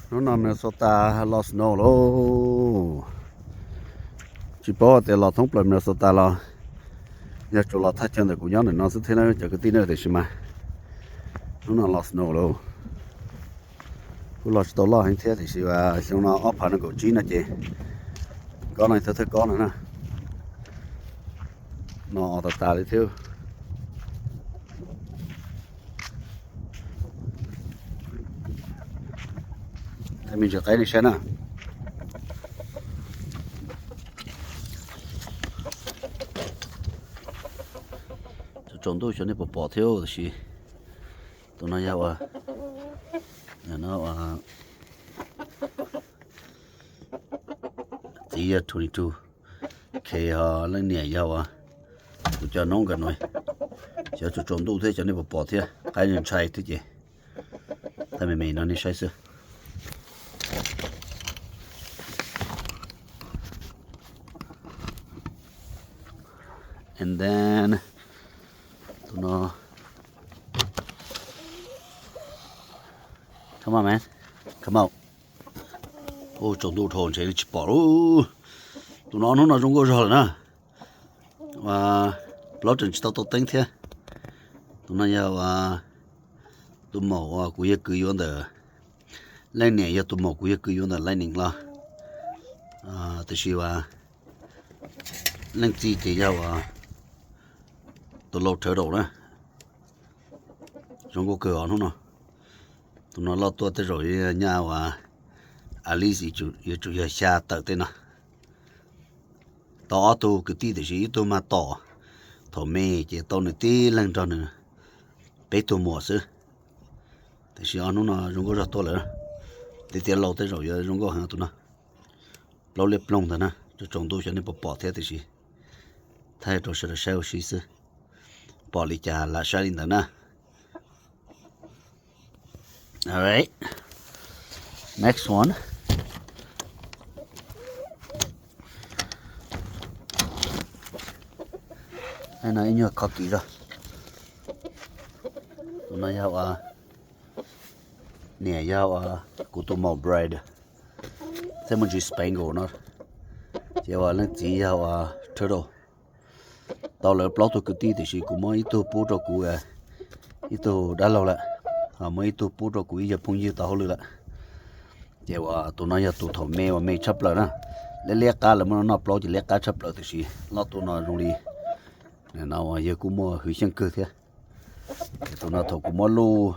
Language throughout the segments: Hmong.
Hnub no Minnesota los snow lauj. Tsis paub tias los thoob plaws Minnesota los yog tsuas los thaj chaw ntawm kuv nyob ntawm no xwb thiab na cov kwv tij na, tiam sis mas hnub no los snow lauj. Kuj los tsis tau loj heev thiab tiam sis xyoo no ob phav nees nkaum tsib no ces kob no thawj thawj kob no na. No os tas tas li thiab. Thaij me ntsis qaib nej saib na. Tsaus ntuj xyov nej puas pom thiab tiam sis tus no yog ua, no ua, txiv yog twenty two K, ho leej niam yog ua, kuv cov noob nkawd no. Xyov tsaus ntuj thiab xyov nej puas pom thiab, qaib ntshai thiab ces thaij me me no nej saib xwb. And then tus no, come on man, come out. Ua tsaus ntuj dhau ntshe tsis pom lauj. Tus no hnub no zoo nkauj zog lawm na. Plaub tseem tsis tau tau teeb thiab. Tus no yog ua tus maum uas kuv yawg kwv yuav ntawm, leej niam yog tus maum kuv yawg kwv yuav ntawm Lightning los, tiam sis ua leej txiv ces yog ua tus lau turtle na. Zoo nkauj kawg os hnub no. Tus no loj tuaj tej zaum nyaj ua at least yuav tsum yog xya tawm tej no. Tau ob tug kwv tij tiam sis ib tug mas tom, thaum me ces tau nws tib leeg nrog nws peb tug muam xwb. Tiam sis ob hnub no zoo nkauj zog tuaj lawm. Tiag tiag laus tej zaum yuav zoo nkauj heev tus no. Plaub liab ploog ntawd na, tsaus ntuj xyov nej puas pom thiab tiam sis thaij rau sawv daws saib ua si xwb. Pom li cas lam saib li ntawd na. Alright, next one. No ib nyuag khov kis zog. Tus no yog ua, niam yog ua kuv tus maum Bride, thiab muaj ntsis Spangle no. Ces ua leej txiv yog ua turtle. Tau lawv plaub tug kwv tij tiam sis kuv muab ib tug pub rau kuv, ib tug dab laug lawm, ho muab ib tug pub rau kuv ib yawg phooj ywg tau hauj lwm lawm. Ces ua tus no yog tus thaum me uas me tshaj plaws na. Liab liab qab lawv muab noj plaub ces liab qab tshaj plaws tiam sis loj tuaj no zoo li no uas yawg kuj muaj hwv xyeej kawg thiab. Ces tus no thaum kuv muab luj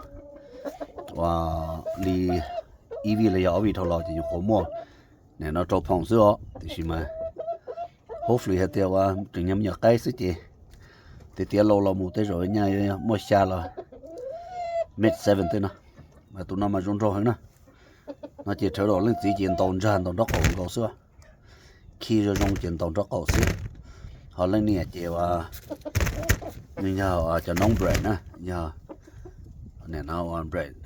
ua li ib vij los yog ob vij dhau los ces nyuam qhuav muaj nim no rau phoom xwb os tiam sis mas hopefully hais tias ua tseem nyuag me nyuam qaib xwb ces tiag tiag laus los mus tej zaum nyaj muaj xya los mid seven tej no. Mas tus no mas zoo nraug heev na. No ces turtle leej txiv ces ntaus ntsag ntaus nraub qaum nkaus xwb. Khi zoo zoo ces ntaus nraub qaum xwb. Ho leej niam ces ua, nws yog cov noob Bride na, yog nim no ua Bride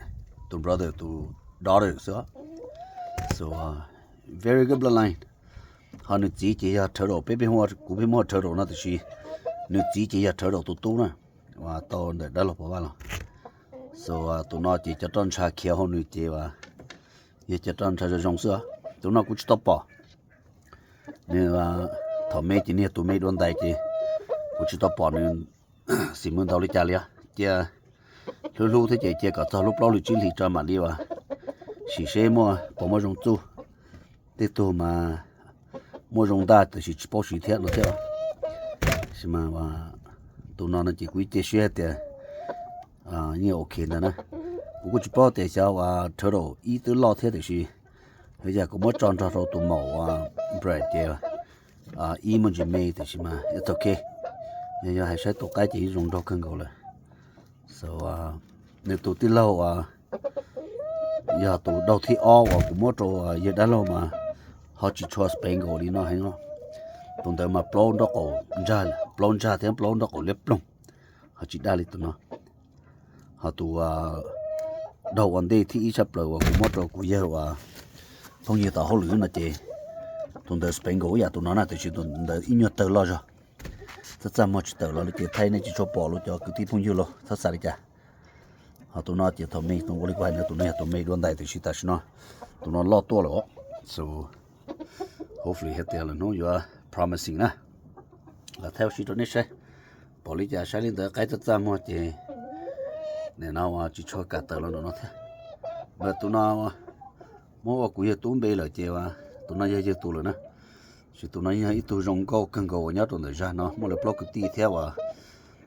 tus brother tus daughter xwb. So very good bloodline. Ho nws txiv ces yog turtle, peb peb, kuv peb muaj turtle no tiam sis nws txiv ces yog turtle tus tub na, uas tau ntawm dab laug Pov Vaj los. So tus no ces cov roj ntsha khiav hauv nws ces yog cov roj ntsha zoo zoo xwb. Tus no kuv tsis tau pom. Nws thaum me ces nws yog tus me dua ntais ces kuv tsis tau pom nws xim mus ntau li cas li os. Cia hlub hlub thiab ces cia kom txog lub plaub hlis tsib hlis rau mam li uas sim seb muaj puas muaj zoo txuj. Tej tug mas muaj zoo ntaj tiam sis tsis paub siv thiab no thiab. Sis mas tus no no ces kuv ib ce siab hais tias yeej ok ntag na. Kuv kuj tsis paub tias xyov ua turtle ib twb loj thiab tiam sis yog kuv muab tso nrog rau tus maum ua Bride ces ib muaj ntsis me tiam sis mas it's ok. Yog yog hais saib tus qaib ces ib zoo nraug kawg nkaus lawm. So nws tus tij laug uas yog tus daug thib ob uas kuv muab rau yawg dab laug mas ho tsis tshua Spangle li no heev. Tus ntawd mas plaub nraub qaum ntsag, plaub ntsag thiab plaub nraub qaum liab ploog, ho tsis daj li tus no. Ho tus daug ua ntej thib ib tshaj plaws uas kuv muab rau kuv yawg uas phooj ywg tau hauj lwm no ces tus ntawd Spangle ib yam tus no na tiam sis tus ntawd ib nyuag tawg loj zog. Txaj txaj muag tsis tawm los li ces thaij nej tsis tshua pom los cov kwv tij phooj ywg los txhob xav li cas. Ho tus no ces thaum me, tus ua li kuv hais no tus no yog tus me dua ntais tiam sis tam sim no No loj tuaj lawm, so hopefully hais tias lwm hnub yuav promising na. Los thaij ua si rau nej saib, pom li cas saib li ntawd, qaib txaj txaj muag ces nim no uas tsis tshua kam tawm los nram no thiab. Mas tus no muab ua kuv yawg tub npe lawm ces tus no yog yawg tus lawm na. Tab sis tus no yog ib tug zoo nkauj kawg nkaus uas nyob rau ntawm zag no, muaj lawv plaub kwv tij thiab uas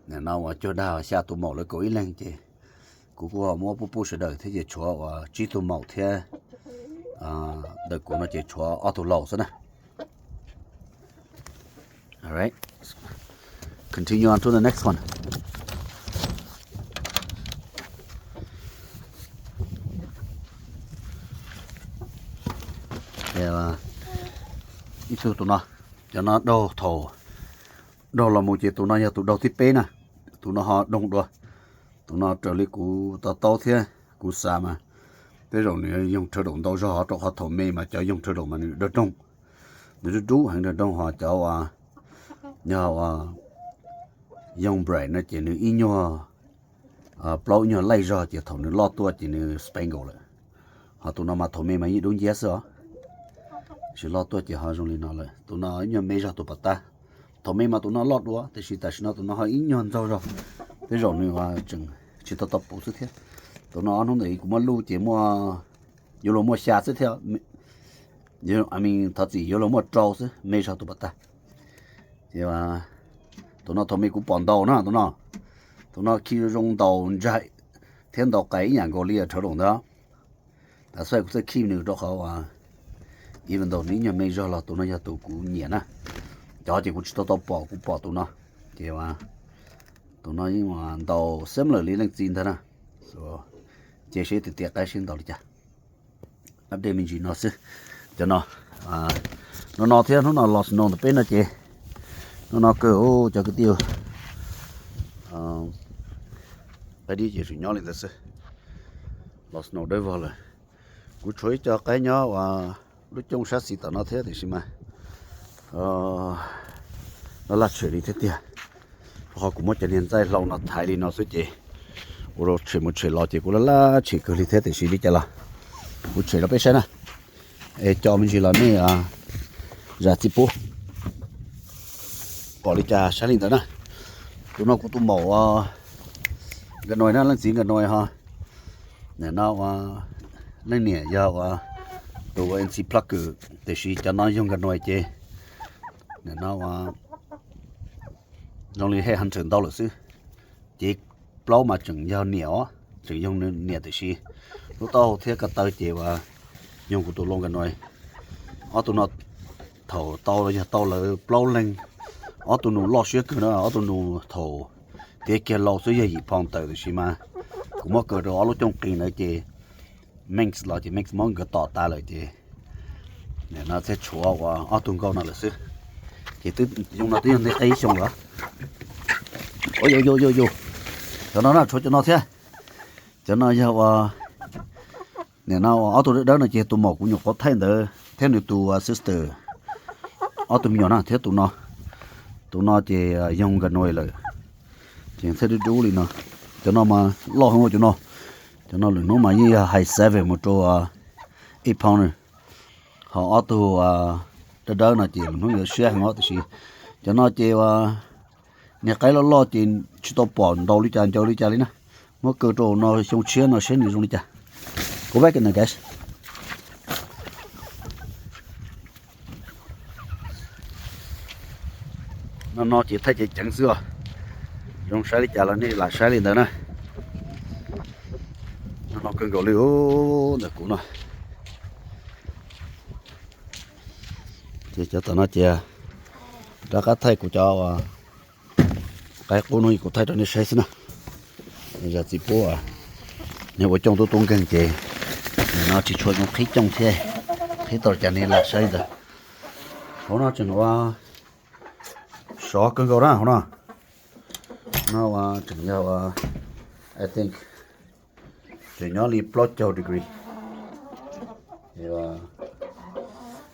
nim no uas cuag dag xya tus maum lawv kaum ib leeg ces kuv kuj ho muab pub pub sawv daws thiab ces tshuav uas tsib tug maum thiab ntawm kuv no ces tshuav ob tug laus xwb na. Alright, continue on to the next one. Ib tug tus no, cov no daug thaum daug los mus ces tus no yog tus daug thib peb na. Tus no ho doog dua. Tus no raws li kuv to taub thiab kuv xav mas tej zaum nws yoog rhawv daum ntau zog, rau qhov thaum me mas cov yoog rhawv daum mas nws dav doog, nws dub dub heev dav doog, ho cov uas yog uas young breed no ces nws ib nyuag plaub ib nyuag laij zog ces thaum nws loj tuaj ces nws spangle lawm. Ho tus no mas thaum me mas yeej dub nciab xwb os, tab sis loj tuaj ces ho zoo li no lawm. Tus no ib nyuag me zog tus pas tag, thaum me mas tus no loj dua, tiam sis tam sim no tus no ho ib nyuag ntxaug zog, tej zaum nws tseem tsis tau tau puv xwb thiab. Tus no ob hnub ntawd kuv muab luj ces muaj, yuav luag muaj xya xwb thiab, I mean thov txim, yuav luag muaj rau xwb, me zog tus pas tag. Ces tus no thaum me kuv pom ntaus na, tus no, tus no khi zoo ntaus ntsaim thiab ntaus qais ib yam nkaus li rhawv daum ntawd. Tab sis kuv txawj khi nws rau qhov uas even though nws ib nyuag me zog los tus no yog tus kuv nyiam na. Cov ces kuv tsis tau tau pom, kuv pom tus no. Ces tus no yeej ntaus similar li leej txiv ntag na. Ces seb tias qaib seb ntaus li cas. Update me ntsis no xwb. Cov no, no no thiab hnub no los snow ntawm peb no ces, no no kawg cov kwv tij, qaib dib ces tseem nyob li ntawd xwb. Los snow dawb vog lawm. Kuv tshuav ib co qaib nyob uas lub cooj sab xis tom no thiab tiam sis mas laj laj tshem li thiab tiag. Rau qhov kuv muab cov niag ntxaij hlau no thaiv li no xwb ces ua rau tshem mus tshem los ces kuv laj laj tshem kawg li thiab, tiam sis li cas los kuv tshem rau peb saib na. Es co me ntsis los nej zam txim pub. Pom li cas saib li ntawd na. Tus no kuv tus maum Nkauj Nais na, leej txiv Nkauj Nais ho. Nim no ua leej niam yog ua tus ua N C Plucker, tiam sis cov no yog Nkauj Nais ces nim no ua zoo li headhunter ntau lawm xwb. Ces plaub mas tseem yog niam os, tseem yog niam tiam sis lub taub hau thiab ko taw ces ua yog kuv tus lau Nkauj Nais. Ob tug no thaum tau yog tau lawv plaub leeg, ob tug nus loj siab kawg na, ob tug nus thaum tiav kiag lau xwb yog yim phaus tawm tiam sis mas kuv muab kaw rau ob lub cooj qis ntawd ces Manx los ces Manx muab nkawd tom tas lawm ces nim no thiaj tshuav ua ob tug nkauj no lawm xwb. Ces twb yoo no twb yog ntej qib ib xyoo lawm. Ua yus yus yus yus, cov no na tshuav cov no thiab. Cov no yog ua, nim no ua ob tug dawb dawb no ces tus maum kuv nyuam qhuav thaij ntawd thiab nws tus sister, ob tug me nyuam na thiab tus no. Tus no ces yog Nkauj Nais lawm, ces thiaj dub dub li no. Cov no mas loj heev ua cov no. Cov no lwm hnub mas yeej yog hais seven mus rau eight pounder. Ho ob tug dawb dawb no ces lwm hnub yuav siab heev os, tiam sis cov no ces ua niag qaib loj loj ces tsis tau pom ntaus li cas ncaws li cas li na. Muab kaw rau no xyoo tshiab no seb nws zoo li cas. Kuv pab ke na guys. No no ces thaij ceev ceev xwb os. Zoo saib li cas los nej lam saib li ntawd na. No no kawg nkaus li ntawm kuv no. Ces cov tom no ces rov qab thaij kuv cov qaib qub no kuv thaij rau nej saib xwb na. Zam txim pub, niag ua cooj tub tub nkeeg ces nim no tsis tshua zoo qhib cooj thiab, qhib tau cas nej lam saib ntawd. Hauv no tseem ua sov kawg nkaus na hauv no. No ua tseem yog ua, I think tseem nyob li plaub caug degree.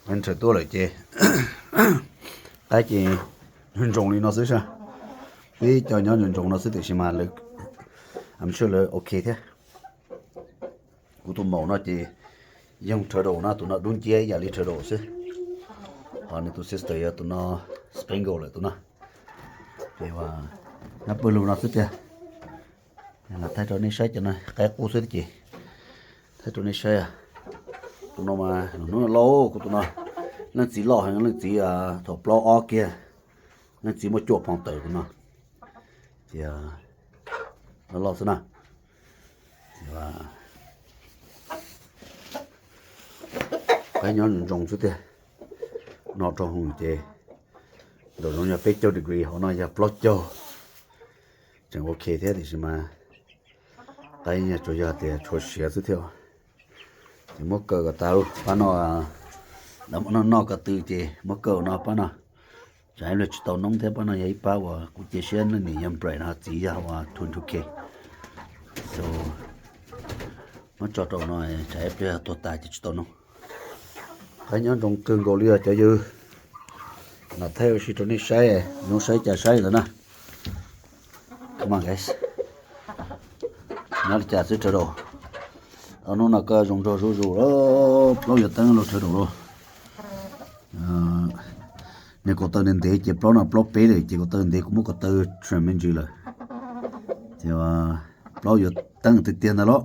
Winter tuaj lawm ces qaib ces nyob ntsoov li no xwb sas. Peb cov nyob ntsoov ntsoov no xwb tiam sis mas lawv, I'm sure lawv ok thiab. Kuv tus maum no ces Yoog turtle na, tus no dub nciab ib yam li turtle xwb. Ho nws tus sister yog tus no, spangle lawm tus no. Ces nyob pawg lug no xwb tiag. Thaij rau nej saib cov no qaib qub xwb ces thaij rau nej saib. Tus no mas hnub no lauj, kuv tus no leej txiv loj heev, leej txiv thaum plaub ob kiag, leej txiv muaj cuaj pound tawm tus no. Ces loj loj xwb na. Qaib nyob ntsoov xwb tiag. No rau hauv ces ntaum zoov yog peb caug degree, hauv no yog plaub caug. Tseem ok thiab tiam sis mas qaib tsuas yog tias tshuav siav xwb thiab. Ces muab kaw kom tas, pab no, noj noj ko tw ces muab kaw no pab no. Tsam ib pliag tsis tau noob thiab, pab no yog ib pab uas kuv cia siab, leej niam yog Brett no, txiv yog uas Tun Two K. So muab tso rau no, tsam ib pliag tuag tas ces tsis tau noob. Qaib nyob ntsoov kawg nkaus li os cov yawg. Lam thaij ua si rau nej saib, zoo saib cas saib ntawd na. Come on guys. Nyob li cas xwb turtle. Ob hnub no koj zoo nraug zuj zus lawm, plaub yuav teeb lawm turtle lauj. Nws kaum taw ntev ntev ces plaub no plaub peb lawm ces kaum taw ntev kuv muab kaum taw trim me ntsis lawm. Ces plaub yuav teeb tiag tiag ntag lauj.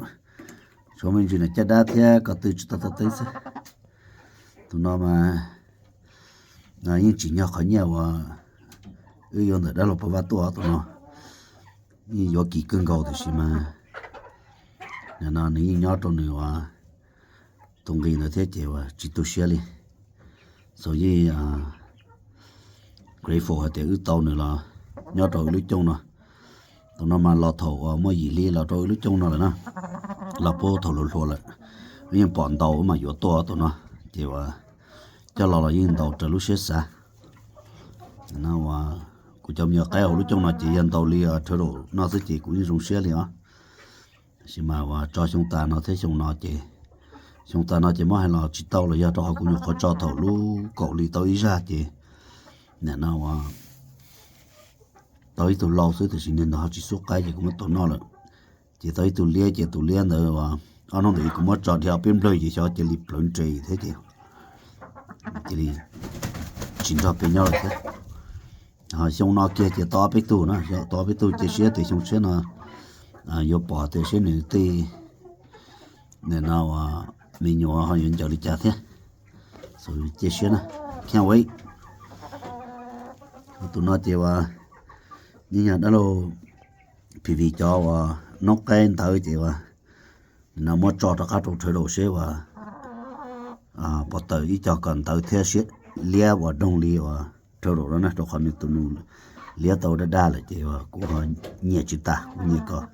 Tshuav me ntsis no caj dab thiab ko tw tsis tau tau teeb xwb. Tus no mas yeej tsim nyog qhov nyiaj uas wb yuav ntawm dab laug Paj Vaj tuaj tus no. Yeej yuav kim kawg nkaus tiam sis mas nim no nws yeej nyob rau nws uas tus nqi ntawd thiab ces uas tsis tu siab li. So yeej grateful hais tias wb tau nws los nyob rau wb lub cooj no. Tus no mas los thaum uas muaj yim hli los rau wb lub cooj no lawm na, los puag thaum hluas hluas lawm. Wb yeej pom ntaus wb mam yuav tuaj tus no, ces uas coj los los yeej ntaus raws lub siab xav. Kuv cov me nyuam qaib hauv lub cooj no ces yog ntaus li turtle no xwb ces kuv yeej zoo siab li os. Tab sis mas uas tso xyoo tas no thiab xyoo no ces, xyoo tas no ces muab hais los tsis tau los yog rau qhov kuv nyuam qhuav tso thaum lub kaum hli tau ib zaj ces nim no uas tau ib tug lau xwb tiam sis niag ntawd ho tsis xub qaib ces kuv muab tua noj lawm. Ces tau ib tug liab ces tus liab ntawd uas ob hnub ntawd kuv muab tso dhia ob peb nplawg ces xyov cia li plawv nres thiab ces cia li tsis nrog peb nyob lawm thiab. Xyoo no kiag ces tau ob peb tug na, tau ob peb tug cia siab tias xyoo tshiab no yuav pom tias seb nws tej, nim no uas me nyuam ho yuav ncaws li cas thiab. Cia siab na, can't wait. Tus no ces uas yeej yog dab laug P V cov uas noob qaib ntawd ces uas nim no muab tso rov qab rau turtle seb uas pom tawm ib co kom ntawd thiab siab liab uas doog li uas turtle no na, rau qhov nws tus nus liab tau daj daj lawm ces uas kuv ho nyiam tsis tas, kuv nyiam kom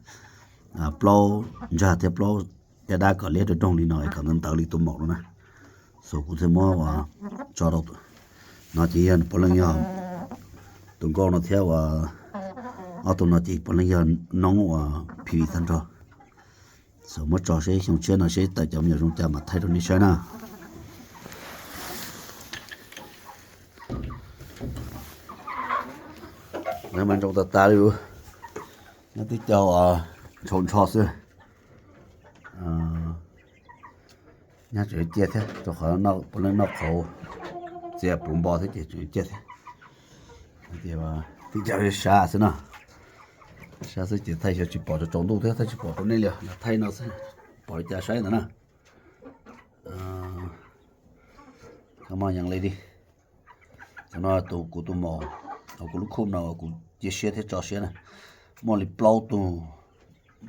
plaub ntsag thiab plaub caj dab kom liab doog doog li no es kom ntawd ntawd li tus maum no na. So kuv thiaj muab uas tso rau no ces yog puav leej yog tus nkauj no thiab uas ob tug no ces puav leej yog noob uas P V tag nrho. So muab tso seb xyoo tshiab no seb tawm cov me nyuam zoo cas mam thaij rau nej saib na. Lawv mas ntsoov tas tas li, nyob twb caug ntshaus ntsho xwb. Nyob tseem ciaj thiab rau qhov puav leej noj qhauv txias pluv npo thiab ces tseem ciaj thiab. Twb caug sab xwb na, sab xwb ces thaij xyov tsis pom tsaus ntuj thiab thaij tsis pom rau nej li os, thaij no xwb, pom li cas saib ntawd na. Come on young lady. Cov no tus kuv tus maum, kuv lub khub no kuv cia siab thiab tso siab na. Muaj li plaub tug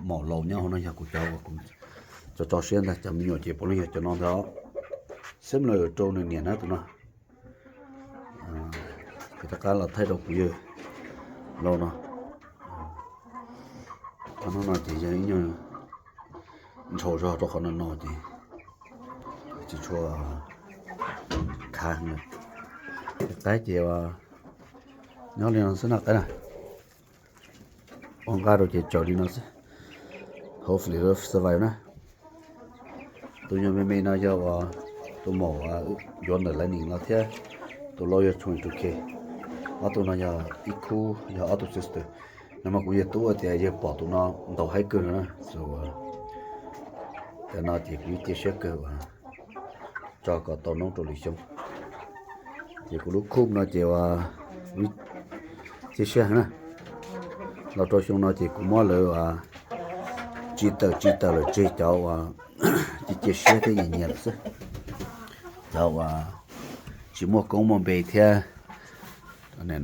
maum laus nyob hauv no yog kuv cov uas kuv tso tso siab ntag, cov me nyuam ces puav leej yog cov no ntag. Similar rau nws niam na tus no. Ces rov qab los thaij rau kuv yawg laus no. Qhov no no ces yog ib nyuag ntshaus zog rau qhov no no ces tsis tshua khav heev lawm. Qaib ces nyob li no xwb no qaib na. Ua nqaj rau ces tsaws li no xwb. Hopefully survive na. Tus nyuag me me no yog uas tus maum yuav ntawm Lightning los thiab, tus laus yog Twenty Two K. Ob tug no yog ib khub, yog ob tug sister. Nag hmo kuv yawg tub tias yawg pom tus no ntaus haib kawg no na. So, cov no ces kuv yeej cia siab kawg uas tso kom tau noob rau lwm xyoo. Ces kuv lub khub no ces uas cia siab heev na. Los rau xyoo no ces kuv muab lawv uas tsis tawm tsis tawm lawm tseg cov uas cia cia siab thiab nyiam nyiam lawm xwb. Cov uas tsis muaj koob muaj npe thiab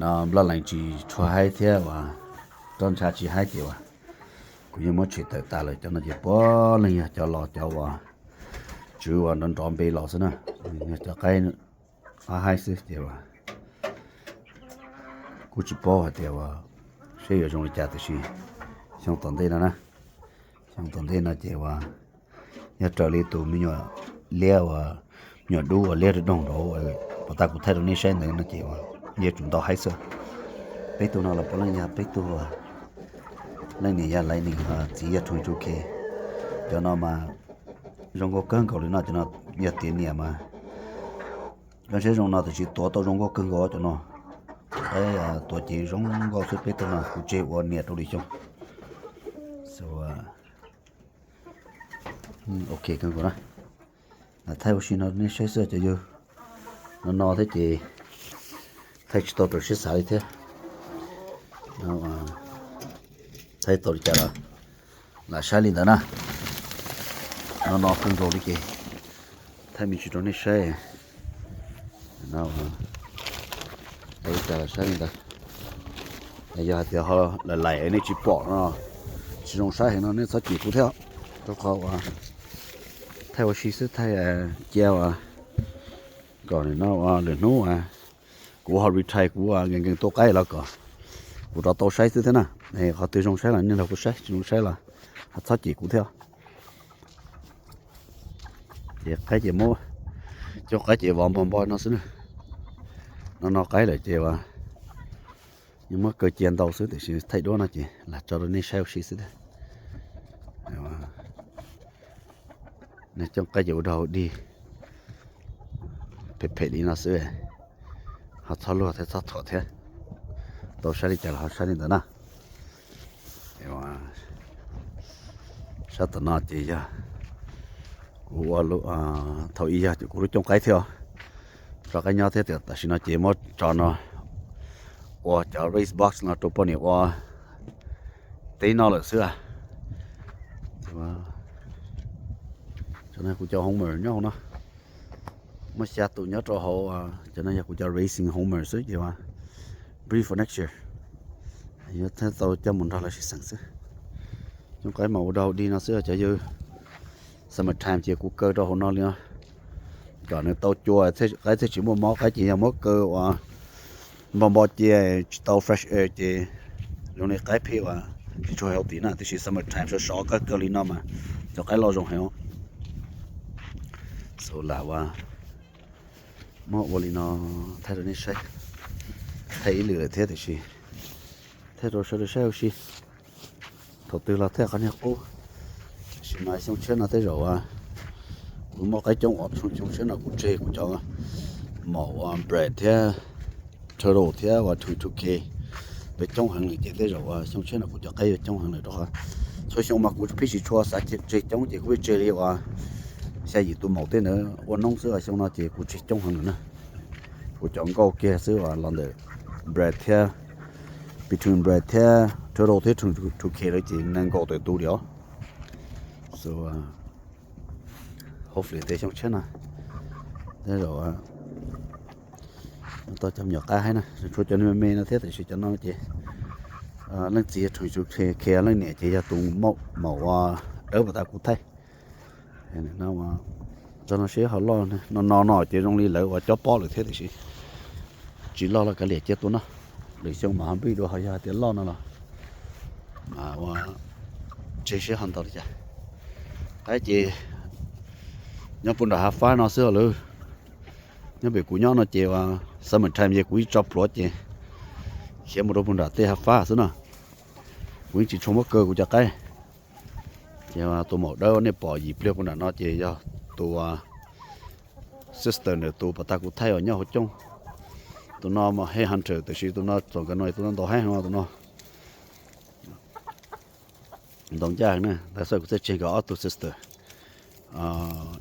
no nplaj lees tsis tshua haib thiab uas roj ntsha tsis haib ces uas kuv yeej muab tshem tawm tas lawm. Cov no ces puav leej yog cov los cov uas tswv uas nrov nrov npe los xwb na. Yog cov qaib haib haib xwb ces uas kuj tsis paub hais tias uas seb yuav zoo li cas tiam sis xyoo tom ntej no na, xyoo tom ntej no ces uas yog raws li tus me nyuam liab uas me nyuam dub uas liab doog nraud uas pov tas kuv thaij rau nej saib ntawd no ces uas yeej tsum ntau haib xwb. Peb tug no los puav leej yog peb tug uas leej niam yog Lightning, txiv yog Twenty-two K. Cov no mas zoo nkauj kawg nkaus li no, cov no yog tiav niam mas koj saib zoo no tiam sis tuav tau zoo nkauj kawg nkaus cov no. Qaib tuav ces zoo nkauj xwb, peb tug no kuv tseg ua niam rau lwm xyoo. Ok kawg nkaus na. Thaij ua si no nej saib xwb cov yawg. No no thiab ces thaij tsis tau raws siab xav li thiab. Thaij tau li cas los lam saib li ntawd na. No no kawg nkaus li ces thaij me ntsis rau nej saib. No, thaij li cas los saib li ntawd. Yog hais tias ho lawm laim nej tsis pom no, tsis zoo saib heev no nej txhob cem kuv thiab, rau qhov uas thaij ua si xwb, thaij cia uas kom no ua lwm hnub kuv ho retire kuv nkees nkees tua qaib los kom kuv rov tau saib xwb thiab na. Qhov twg zoo saib los nej nrog kuv saib, tsis zoo saib los ho txhob cem kuv thiab. Ces qaib ces muab coob qaib ces vov npog npog no xwb na. No no qaib lawm ces uas yeej muab kaw cia ntau xwb tiam sis thaij duab no ces lam tso rau nej saib ua si xwb thiab. Coob qaib ces ua dog ua dig phem phem li no xwb, ho txhob luag thiab txhob thuam thiab. Tau saib li cas los ho saib li ntawd na. Sab tom no ces yog kuv ua, thaum ub yog kuv lub coob qaib thiab os, tso qaib nyob thiab tiam tam sim no ces muab tso no ua cov raised box no rau poj niam ua teb noj lawm xwb. Cov no kuv cov homer nyob hauv no, muaj xya tus nyob rau hauv. Cov no yog kuv cov raising homer xwb ces breed for next year, yuav tau coj mus nrog lawv sib xeem xwb. Coob qaib mas ua dog dig no xwb cov yawg. Summer time ces kuv kaw rau hauv no li no, kom nws tau cua, qaib thiaj tsis muaj mob. Qaib ces yog muab kaw uas npog npog cia tsis tau fresh air ces zoo li qaib phem uas tsis tshua healthy na. Tiam sis summer time sov sov kawg kawg li no mas cov qaib loj zoo heev. Xav lam ua, muab ua li no thaij rau nej saib, thaij ib lwm lawm thiab tiam sis thaij rau sawv daws saib ua si. Thaum twg los thaij qhov niag qub. Tiam sis mas xyoo tshiab no tej zaum kuv muaj qaib coob os, xyoo tshiab no kuv tseg kuv cov maum uas bread thiab turtle thiab uas twenty-two K, peb coob heev lawm ces tej zaum uas xyoo tshiab no kuv cov qaib yuav coob heev lawm rau qhov txhua xyoo mas kuv pheej tsis tshua xav tseg coob ces kuv pheej tseg li uas xya yim tus maum tej ntawd ua noob xwb, xyoo no ces kuv tseg coob heev lawm na. Kuv cov nkauj kiag xwb uas los ntawm bread thiab, between bread thiab turtle thiab twenty-two K lawm ces nees nkaum tawm tus li os. So hopefully tej xyoo tshiab no tej zaum tau cov me nyuam qaib haib na, tshuav cov me me no thiab tiam sis cov no ces leej txiv yog twenty-two K, leej niam ces yog tus maum uas dawb paum tas kuv thaij. Tso no seb ho loj, no no no ces zoo li lawv uas cob pob lawm thiab tiam sis tsis loj los kav liam cia tua noj. Lwm xyoo mas ho npij dua ho yog hais tias loj no los mas ua tseg seb ho ntau li cas. Qaib ces nyob puag nram hav fab no xwb os lawv. Nyob pem kuv nyob no ces uas summer time ces kuv yeej tso plhuav ces khiav mus rau puag nram tej hav fab xwb no. Kuv yeej tsis tshua muab kaw kuv cov qaib. Ces tus maum dawb nej pom yim pliag puag nram no ces yog tus sister ntawm tus pas tas kuv thaij uas nyob hauv cooj. Tus no mas head hunter tiam sis tus no txom nkawd no tus no ntaus heev no tus no. Ntaus ncaj heev na, ntawd xwb kuv thiaj tseg nkawd ob tug sister.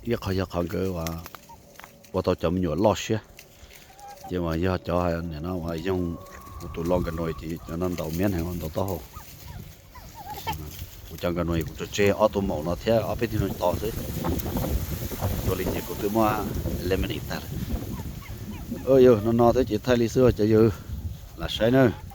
Ib qho yog qhov nkawd uas ua tau cov me nyuam loj siab. Ces uas yog cov nim no uas yoog kuv tus lo nkawd no ces cov no ntaus miab heev, ntaus taub hau. Kuv cov nkawd no kuv tsuas tseg ob tug maum no thiab ob peb tug no tod xwb. Ua li ces kuv twb muab eliminate tag lawm. Yog no no thiab ces thaij li xwb cov yawg, lam saib na.